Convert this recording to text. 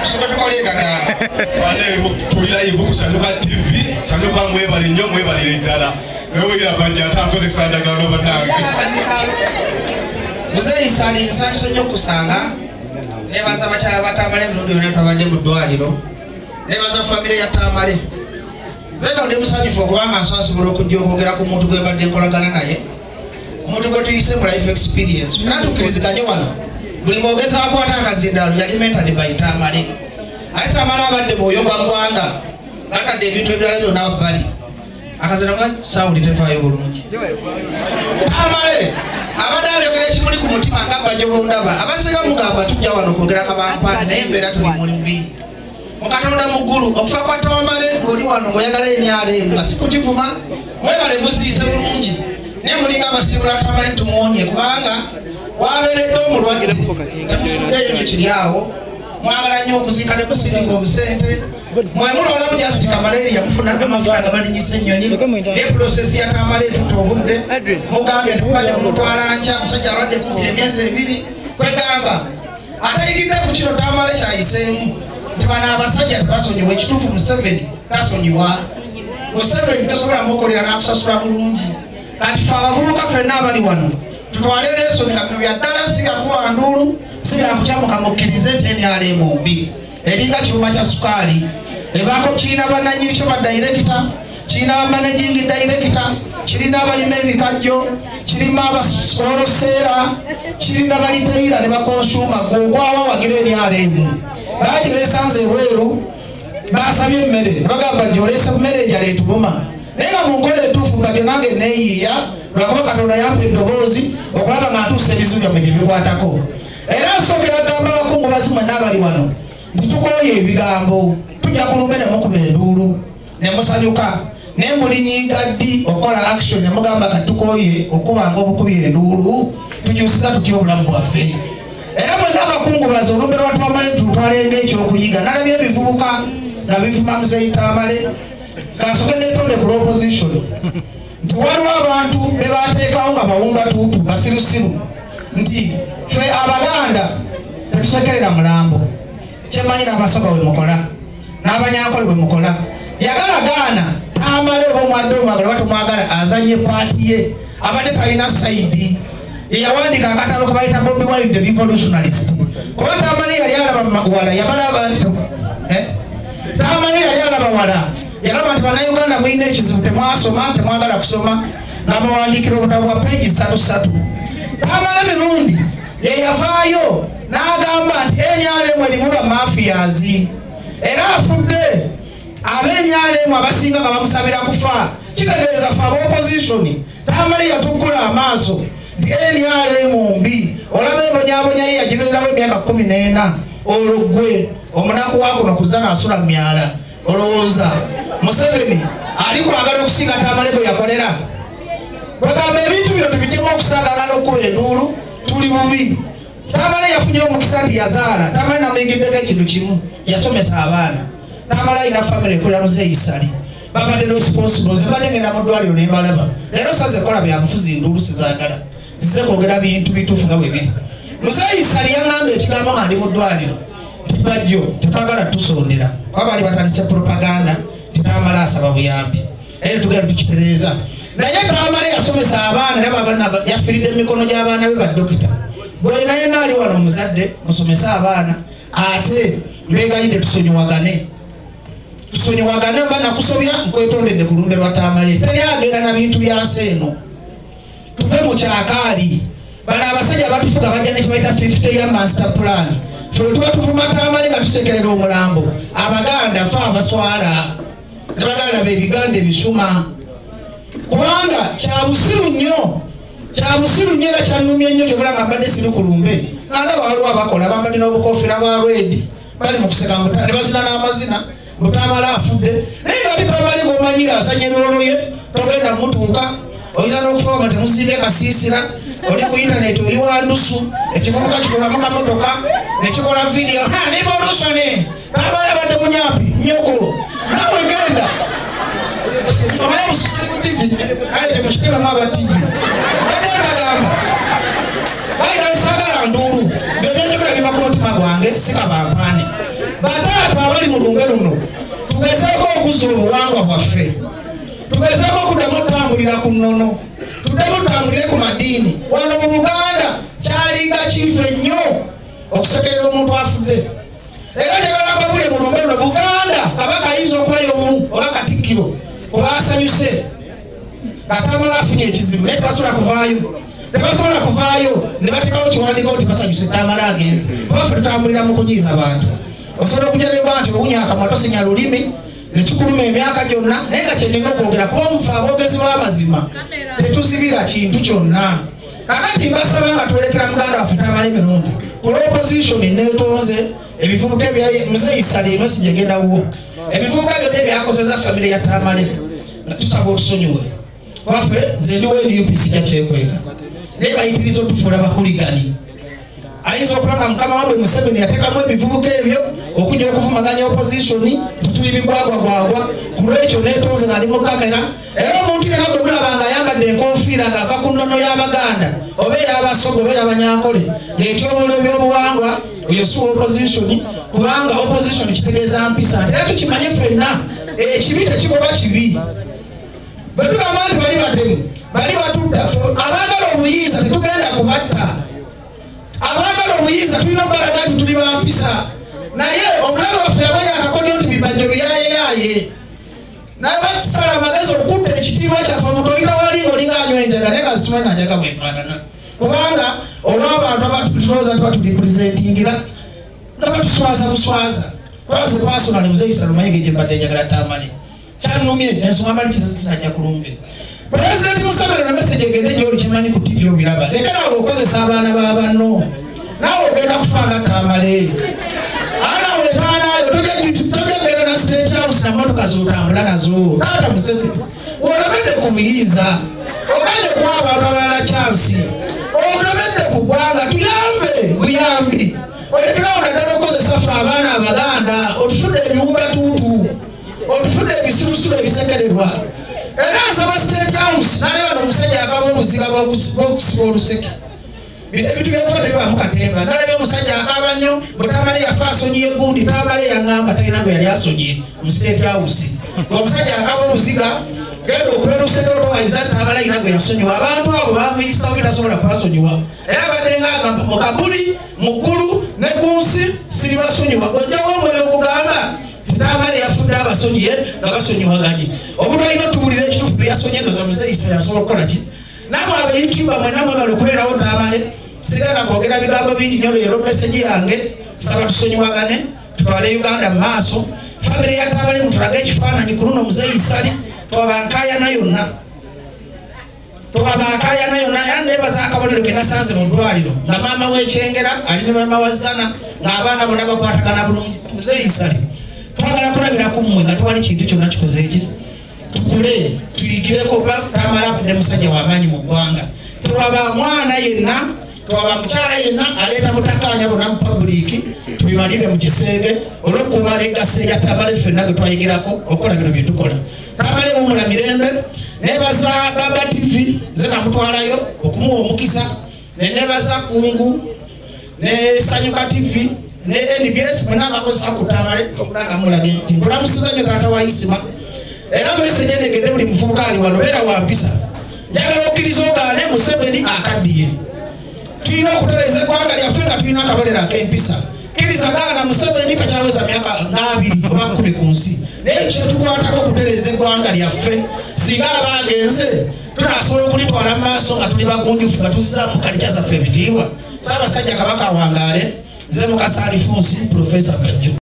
Tusobola tukola endagaano. Tuli live ku Sanyuka TV, Sanyuka mwebale nnyo, mwebalire ddala. Naye banja ate nkozesa ndagaano bannange. Muzeeyi Ssali, nsanyuse nnyo okusanga. Nebaza abakyala ba Tamale emirundi yonna twabadde mu ddwaliro. Nebaza famire ya Tamale. Nze nno ndi musanyufu okubanga nsobola okujja okwogera ku muntu gwe mbadde nkolagana naye, omuntu gwe tuyise mu life experience. Ffenna tukkiriziganye wano, buli mwogezi akwata akazindaalo yali mentored by Tamale. Ate Tamale abadde mwoyo gwa ggwanga, atadde ebintu ebirala byonna wabbali. Akazindaalo nga sawuli tevaayo bulungi. Tamale abadde ayogera ekimuli ku mutima nga Bajjo bondaba. Abasinga mugamba tujja wano kwogera kabampaane, naye embeera tuli muli mbi. Mukatonda mu ggulu, okufa kwa Tamale ng'oli wano ng'oyagala NRM nga sikugivuma, mwebale musiise bulungi. Naye mulinga abasiibula Tamale ntumuwonye kubanga wabeeredde omulwadde, temufuddeeyo nnyo kiri awo. Mwagala nnyo okuziika ne musindika obusente. Mwe mulowolamu just kamalaria, mufuna amafuta nga balinyisa ennyonyi. Naye process ya Tamale etutte obudde. Mugambye nti mubadde mumutwala nkya, omusajja alwadde kumpi emyezi 2. Kwegamba atayigidde ku kino Tamale kyayiseemu nti bano abasajja tebasonyiwa. Ekituufu Museveni tasonyiwa. Museveni tosobola mukolera n'akusasula bulungi. Kati ffe abavubuka ffenna abali wano tutwale lesoni nga bino bya ddala, si byakuba nduulu, si byakukyamuka. Mukkirize nti NRM mbi, eringa kyuma kya sukaali, ebaako kirina bannannyini kyo ba director, kirina ba managing director, kirina abalima ebikajjo, kirina abawoloseera, kirina ba retailer ne ba consumer. Gwogwawa wagira NRM. Bangi beesanze ebweru basabye emmere ne bagamba nti oleese mmere enjala etuluma. Naye nga mu nkola etuufu nga byo nange neeyiiya, lwakuba Katonda yampa eddoboozi okulaba nga ntuusa ebizibu byammwe gye bikwatako. Era nsookera gamba abakungubazi mwenna abali wano nti tukooye ebigambo, tujja kulumbe ne mukuba enduulu ne musanyuka, naye mulinyiiga ddi okukola action ne mugamba kati tukooye okubanga obukubi enduulu, tukyusiza tutya obulamu bwaffe. Era mwenna abakungubazi olumbe lwa Tamale tutwalenga ekyokuyiga. Nalabye ebivubuka nga bivuma Muzeeyi Tamale. Kansooke neetonde ku opposition nti waliwo abantu be bateekawo nga bawumba tuutu basirusiru nti ffe Abaganda tetusekerera mulambo. Kyemanyi n'Abasoga bwe mukola n'Abanyankole bwe mukola. Yagala gaana Tamale oba omwadde omwagala oba tomwagala azanye part ye, abadde talina side. Yeyawandiika akatabo ke bayita Bobi Wine the Revolutionalist. Kuba Tamale yali alaba wala, yabalaba nti Tamale yali alaba wala, yalaba nti Bannayuganda mulina ekizibu, temwasoma, temwagala kusoma, nga bawandiikira obutabo bwa peegi 3. Tamale Mirundi yeyavaayo n'agamba nti NRM erimu ba mafias, era afudde ab'NRM abasinga nga bamusabira kufa. Kitegeeza ffe aba opposition Tamale yatuggula amaaso nti NRM mbi. Olaba ebonyaabonya ye yagibeererawo emyaka 14, olwo ggwe omunaku wa kuno kuzza n'asula mu myala. Olowooza Museveni ali kwagala okusinga Tamale bwe yakolera? Bagamba ebintu bino tubijjemu okusaagana n'okuba enduulu, tuli bubi. Tamale yafunye omukisa nti yazaala. Tamale namuyigiddeko ekintu kimu, yasomesa abaana. Tamale alina famire ekulira Muzeeyi Ssali, babadde responsible. Nze mbadde ngenda mu ddwaliro ne mbalaba. Leero saze kola byabufuzi, nduulu sizaagala, nzize kwogera bintu bituufu nga bwe biri. Muzeeyi Ssali yaŋŋamba ekigambo nga ndi mu ddwaliro nti Bajjo tetwagala tusondera, kuba baali batandise propaganda nti Tamale asaba buyambi, era tugenda tukitereeza. Naye Tamale yasomesa abaana, era abaana yafiiridde mu mikono gy'abaana be badokita. Gwe naye naali wano omuzadde musomese abaana, ate mbegayidde tusonyiwagane, tusonyiwagane. Mba nakusobya nkwetondedde ku lumbe lwa Tamale. Teri agenda na bintu bya nsi eno, tuve mu kyakaali. Bano abasajja batufuga bajja nekibayita 50 year master plan. Ffe tuba tuvuma Tamale nga tusekerera omulambo. Abaganda fe abaswala ne baganda b'ebiganda ebisuma, kubanga kyabusiru nnyo, kyabusiru nnyo era kyannumye nnyo. Kyobula nga mbadde siri ku lumbe nga ndaba waliwo abakola bambadde n'obukofiira bwa red, bali mu kuseka ne bazina n'amazina mbu Tamale afudde. Naye nga ate Tamale ng'omanyira asanya ebirolo ye, togenda mutuuka, oyinza n'okufa nga temusiibye kasiisira. Oli ku internet oyiwa ndusu, ekivubuka kikolamu kamotoka nekikola video revolution. Tamale abadde munyampi nyoko, nawe genda obaye TV. Kale kyemukitemamu aba TV, badde mbagamba bayita nsagala nduulu, byebyenjogera biva ku mutima gwange, sikabampaane. Bataata abali mu lumbe luno tugezeeko okuzza obuwangwa bwaffe, tugezeeko okuddamu otambulira ku nnono, tuddemu tutambulire ku madiini. Wano mu Buganda kyalinga kife nnyo okusekerera omuntu afudde. Era njagala mbabulire mu lumbe luno, Buganda kabaka ayinza okubayo omu oba Katikkiro oba asanyuse atamala afunye ekizibu, naye tebasobola kuvaayo, tebasobola kuvaayo ne bateekawo kiwandiiko nti basanyuse Tamale agenze. Kuba ffe tutambulira mu kunyiiza abantu. Osobola okujja ne nti owunya akamwa tosenya lulimi ne kikuluma emyaka gyonna, naye nga kye nnina okwogera kuba omufe aboogezi b'amazima tetuzibira kintu kyonna. Kakati mbasaba nga twolekera muganda waffe Tamale Mirundi ku opposition neetonze ebivubuka bya Muzeeyi Salim sijegenda wuwo, ebivubuka byonna ebyakozesa famire ya Tamale tusaba otusonyiwe. Waffe nze ndiwo NUP sijja kyekweka, naye bayitiriza otufuula bahuligani. Ayinza okuba nga mukama wabwe Museveni yateekamu ebivubuka ebyo okujja okuvumaganya opposition, tituli bigwagwagwagwa. Ku lwekyo neetonze nga ndi mu kamera. Era omuntu yenna gwe mulaba nga ayambadde enkofiira ng'ava ku nnono y'Abaganda oba ey'Abasoga oba ey'Abanyankole ng'etyoboola ebyobuwangwa, oyo si opposition, kubanga opposition kitegeeza mpisa. Era tukimanye ffenna ekibi tekigoba kibi. Bwe tugamba nti bali batemu, bali batutta, abaagala obuyinza tetugenda kubatta. Abaagala obuyinza tulina okubalaga nti tuli ba mpisa. Naye omulabe waffe yamanya akakodyo nti bibajjo biyaayeyaye, naye bakisala amagezi okutta ekitiibwa kyaffe. Omuntu oyita wali ng'olinga anywa enjaga, naye nga simanyi na njaga bwefaanana, kubanga olw'abantu abatulowooza nti batulipurezentingira nga batuswaza buswaza. Kuba nze personally Muzeeyi Salim engeri gye mbadde njagala Tamale kyannumye ensonga mbali kisinajja kulumbe. Pulezidenti Museveni na message egende gy'oli kimanyi ku TV obiraba, leka nawe okozesa abaana ba banno, naawe ogenda kufa nga Tamale. Abaana wetaanayo tojja kugenda na State House na mmotoka z'otambula nazo. Taata Museveni olemedde ku buyinza, ogende kuwa abantu abalala chansi, olemedde ku ggwanga, tuyambe buyambi. Olekerawo naddala okozesa ffe abaana Abaganda, otufudde ebiwumbatuutu, otufudde ebisirusiru ebisekererwa. Era nsaba State House naleba n'omusajja akaba obuziga bw'okusiba oluseke. Ebintu byokufa tebibaamu katemba. Nalabye omusajja akaaba nnyo bwe Tamale yafa asonyiye gundi, Tamale yaŋŋamba talina gwe yali asonyiye mu State House. Omusajja akaba obuziga genda okuba oluseke olwawayiriza Tamale alina gwe yasonyiwa. Abantu abo bamuyisawo bitasobola kubasonyiwa. Era abadde ng'agamba mu kabuli, mu ggulu ne ku nsi siribasonyiwa. Ojjawo omwoyo okugamba Tamale yafudde abasonyiye nga basonyiwaganye. Omuntu alina otuwulira ekituufu bye yasonye endoza Muzeeyi Salim asobola okukola ki? Nammwe abayoutuba mwenna mwebale okubeerawo Tamale. Sigala kwogera bigambo bingi nnyo leero. Message yange saba tusonyiwagane, tutwale Uganda mu maaso. Famire ya Tamale mutulage ekifaananyi ku luno Muzeeyi Salim twabankaayana yonna, twabankaayana yonna. Era neebaza akabonero ke nasanze mu ddwaliro nga maama w'ekyengera ali ne maama wa Zana ng'abaana bonna bakwatagana bulungi. Muzeeyi Salim twagala kulabira ku mmwe nga tewali kintu kyonna kikoze eki, tukule tuyigireko. Tamale afudde musajja w'amaanyi mu ggwanga. Twaba mwana yenna, twaba mukyala yenna aleeta butakkaanya bwonna mu pabuliiki, tubimalire mu kisenge olw'okukuuma legacy ya Tamale ffenna gwe twayigirako okukola bino bye tukola. Tamale wummula mirembe. Neebaza Baba TV nze namutwalayo okumuwa omukisa, ne neebaza Kungu ne Sanyuka TV ne NBS mwenna abakozesa ku Tamale okulanga mulaga ensi. Nkulamusiza nnyo taata wa Isima. Era message eno egende buli muvubuka ali wano, beera wa mpisa. Njagala okkiriza ogaane Museveni akaddiye. Tulina okutereeza eggwanga lyaffe nga tulina akabonero ak'empisa. Kkiriza gaana Museveni takyaweza myaka 20 oba 10 ku nsi, naye kyetukwatako okutereeza eggwanga lyaffe. Singa aba agenze tunasobola okulitwala mu maaso nga tuli bagunjufu, nga tuzzaamu kalikya zaffe ebitiibwa. Ssaabasajja Kabaka awangaale. Nze Mukasa Alifunsi, Profesa Bajjo.